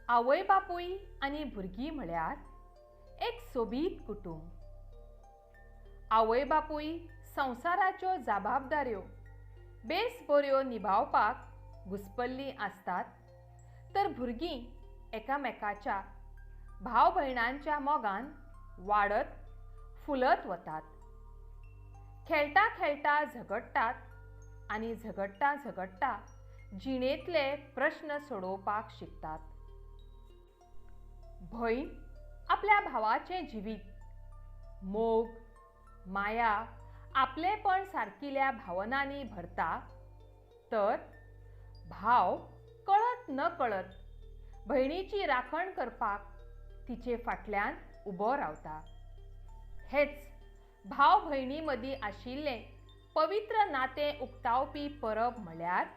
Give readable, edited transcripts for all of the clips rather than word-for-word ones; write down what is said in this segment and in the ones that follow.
आवय बापूय आनी भुरगीं म्हळ्यार एक सोबीत कुटुंब. आवय बापूय संवसाराच्यो जबाबदाऱ्यो बेस बऱ्यो निभावपाक घुसपल्लीं आसतात, तर भुरगीं एकामेकाच्या भाव भयणांच्या मोगान वाडत फुलत वतात. खेळटा खेळटा झगडटात आनी झगडटा झगडटा जिणेंतले प्रश्न सोडोवपाक शिकतात. भयण आपल्या भावाचें जिवीत मोग, माया, आपलेपण सारकिल्या भावनांनी भरता, तर भाव कळत न कळत भयणीची राखण करपाक तिचे फाटल्यान उबो रावता. हेच भाव भयणी मदीं आशिल्लें पवित्र नातें उक्तावपी परब म्हळ्यार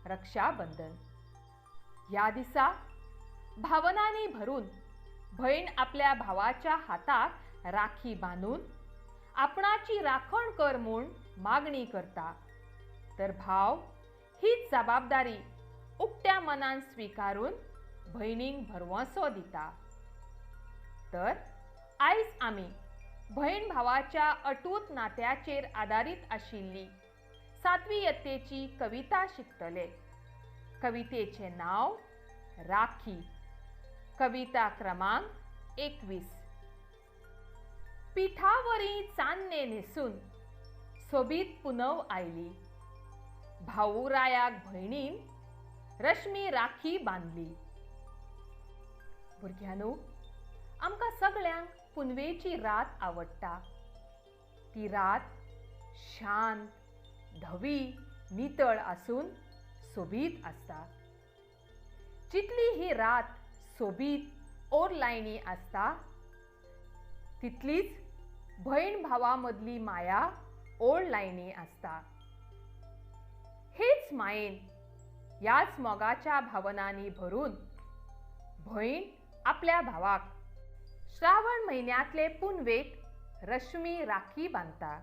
रक्षाबंधन. ह्या दिसा भावनांनी भरून भयण आपल्या भावाच्या हाताक राखी बांदून आपणाची राखण कर म्हूण मागणी करता, तर भाव हीच जबाबदारी उक्त्या मनान स्विकारून भयणींक भरवंसो दिता. तर आयज आमी भयण भावाच्या अटूट नात्याचेर आदारीत आशिल्ली सातवी यत्तेची कविता शिकतले. कवितेचें नांव राखी. कविता क्रमांक 21. पिठावरी चान्ने न्हेसून सोबीत पुनव आयली, भाऊरायाक भयणीन रश्मी राखी बांदली. भुरग्यांनो, आमकां सगळ्यांक पुनवेची रात आवडटा. ती रात शांत, धवी, नितळ आसून सोबीत आसता. जितली ही रात सोबीत ओरलायणी आसता, तितलीच भयण भावा मदली माया ओडलायणी आसता. हेच मायेन, ह्याच मोगाच्या भावनांनी भरून भयण आपल्या भावाक श्रावण म्हयन्यांतले पुनवेक रश्मी राखी बांदता.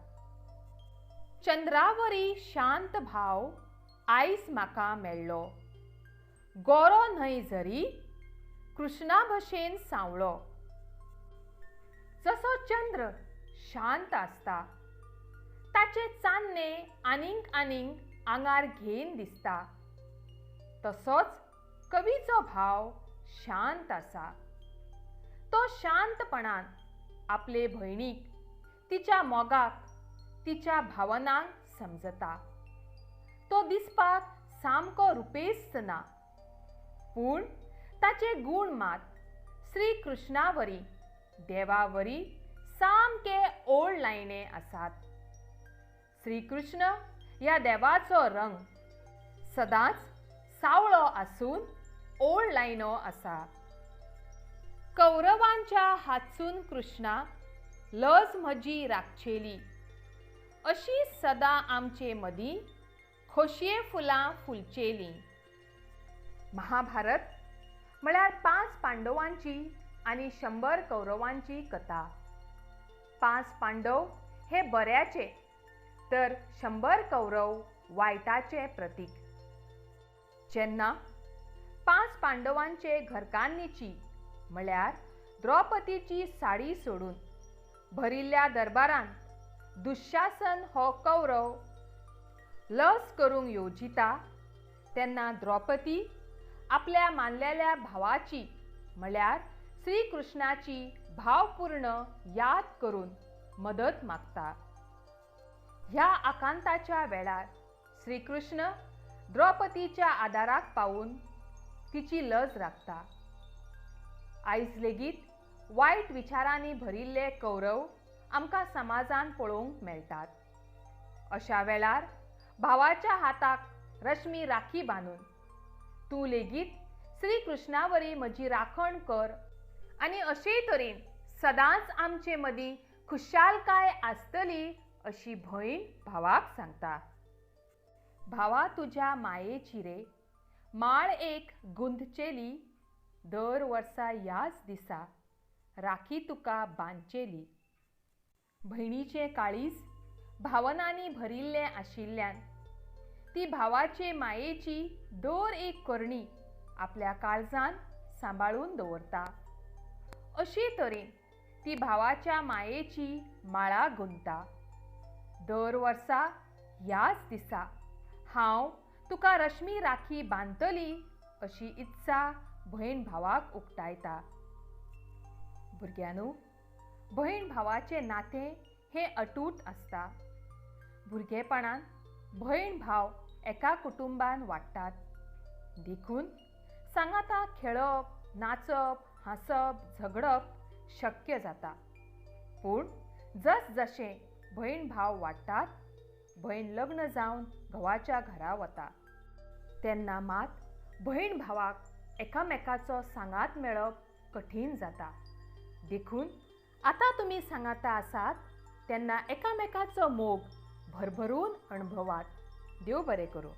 चंद्रावरी शांत भाव आयज म्हाका मेळ्ळो, गोरो न्हय जरी कृष्णा भशेन सांवळो. जसो चंद्र शांत आसता, ताचें चान्नें आनीक आनीक आंगार घेन दिसता, तसोच कवीचो भाव शांत आसा. तो शांतपणान आपले भयणीक, तिच्या मोगाक, तिच्या भावनांक समजता. तो दिसपाक सामको रुपेस्त ना, पूण ताचे गूण मात श्री कृष्णावरी, देवावरी सामके ओडलायणे आसात. श्रीकृष्ण ह्या देवाचो रंग सदांच सावळो आसून ओडलायणो आसा. कौरवांच्या हातसून कृष्णा लज म्हजी राखचेली, अशी सदां आमचे मदीं खोशये फुलां फुलचेलीं. महाभारत म्हळ्यार 5 पांडवांची आनी 100 कौरवांची कथा. 5 पांडव हे बऱ्याचे, तर 100 कौरव वायटाचे प्रतीक. जेन्ना 5 पांडवांचे घरकान्नीची म्हळ्यार द्रौपदीची साडी सोडून भरिल्ल्या दरबारान दुःशासन हो कौरव लस करूंक येवजिता, तेन्ना द्रौपदी आपल्या मानलेल्या भावाची म्हळ्यार श्रीकृष्णाची भावपूर्ण याद करून मदत मागता. ह्या आकांताच्या वेळार श्रीकृष्ण द्रौपदीच्या आदाराक पावून तिची लज राखता. आयज लेगीत वायट विचारांनी भरिल्ले कौरव आमकां समाजान पळोवंक मेळटात. अशा वेळार भावाच्या हाताक रश्मी राखी बांदून तूं लेगीत श्रीकृष्णावरी म्हजी राखण कर आनी अशे तरेन सदांच आमचे मदीं खुशालकाय आसतली अशी भयण भावाक सांगता. भावा तुज्या मायेची रे माळ एक गुंथचेली, दर वर्सा ह्याच दिसा राखी तुका बांदचेली. भयणीचें काळीज भावनांनी भरिल्लें आशिल्ल्यान ती भावाचे मायेची दर एक करणी आपल्या काळजान सांबाळून दवरता. अशी तरेन ती भावाच्या मायेची माळा गुंता. दर वर्सा ह्याच दिसा हांव तुका रश्मी राखी बांदतली अशी इत्सा भयण भावाक उक्तायता. भुरग्यांनो, भयण भावाचें नातें हें अटूट आसता. भुरगेपणान भयण भाव एका कुटुंबान वाडटात, देखून सांगाता खेळप, नाचप, हांसप, झगडप शक्य जाता. पूण जसजशें भयण भाव वाडटात, भयण लग्न जावन घोवाच्या घरा वता तेन्ना मात भयण भावाक एकामेकाचो सांगात मेळप कठीण जाता. देखून आतां तुमी सांगाता आसात तेन्ना एकामेकाचो मोग भरभरून अणभवात. देव बरें करूं.